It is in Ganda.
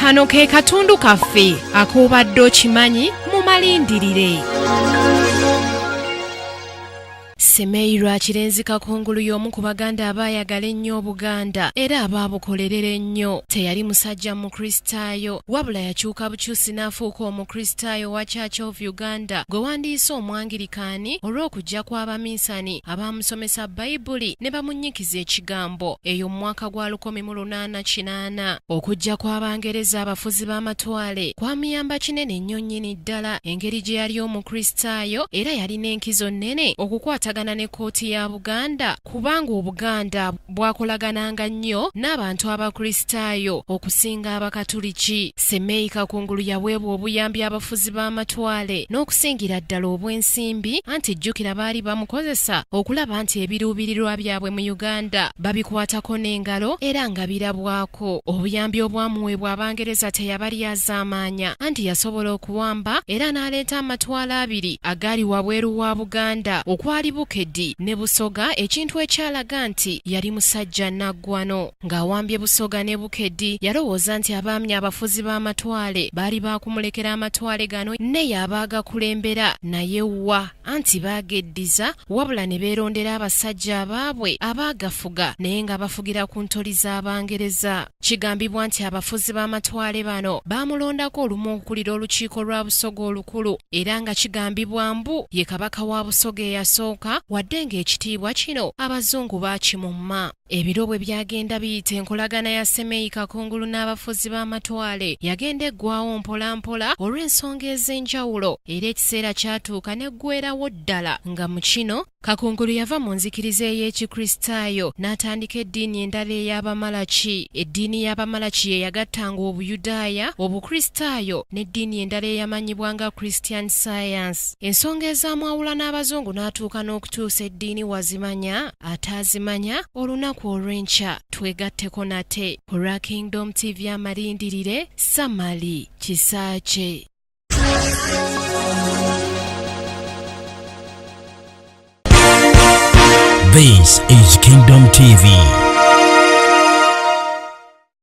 Kano ke katundu kaffe ak'obadde okimanyi mu malindirire. Semei Lwakirenzi Kakungulu y'omu ku Baganda abaayagala ennyo Obuganda era abaabukolerera ennyo. Teyali musajja Mukristaayo, wabula yakyuka bukyusi n'afuuka Omukristaayo owa Church of Uganda gwe wandiyise Omwangirikaani olw'okujja kw'Abaminsani abaamusomesa Bayibuli ne bamunnyikiza ekigambo eyo mu mwaka gwa 1880. Okujja kw'Abangereza abafuzi b'amatwale kwamuyamba kinene nnyo nnyini ddala engeri gye yali Omukristaayo era yalina enkizo nnene okukwatagana ne kkooti ya Buganda kubanga Obuganda bwakolagananga nnyo n'abantu Abakristaayo okusinga Abakatuliki. Semei Kakungulu yaweebwa obuyambi abafuzi b'amatwale n'okusingira ddala obw'ensimbi anti jjukira baali bamukozesa okulaba nti ebiruubirirwa byabwe mu Uganda babikwatako n'engalo era nga birabwako. Obuyambi obwamuweebwa Abangereza teyabalyazaamaanya anti yasobola okuwamba era n'aleeta amatwale abiri agaali wabweru wa Buganda okwali Bukedi ne Busoga ekintu ekyalaga nti yali musajja naggwano. Ng'awambye Busoga ne Bukedi yalowooza nti abaami abafuzi b'amatwale baali baakumulekera amatwale gano ne y'aba agakulembera naye wa anti baageddiza wabula ne beerondera abasajja abaabwe abaagafuga naye nga bafugira ku ntoli z'Abangereza. Kigambibwa nti abafuzi b'amatwale bano baamulondako olumu okukulira olukiiko lwa Busoga olukulu era nga kigambibwa mbu ye Kabaka wa Busoga eyasooka wadde ng'ekitiibwa kino Abazungu baakimumma. Ebiro bwe byagenda biyita enkolagana ya Semei Kakungulu n'abafuzi b'amatwale yagenda eggwawo mpolampola olw'ensonga ez'enjawulo era ekiseera kyatuuka n'eggwerawo ddala nga mu kino Kakungulu yava mu nzikiriza ey'Ekikristaayo n'atandika eddiini endala ey'Abamalaki. Eddiini y'Abamalaki ye yagattanga Obuyudaaya, Obukristaayo n'eddiini endala eyamanyibwa nga Christian Science. Ensonga ezaamwawula n'Abazungu n'atuuka n'okukyusa eddiini wazimanya? Ataazimanya olunaku olw'enkya twegatteko nate ku lwa Kingdom TV amalindirire Samali Kisaakye. This is Kingdom TV.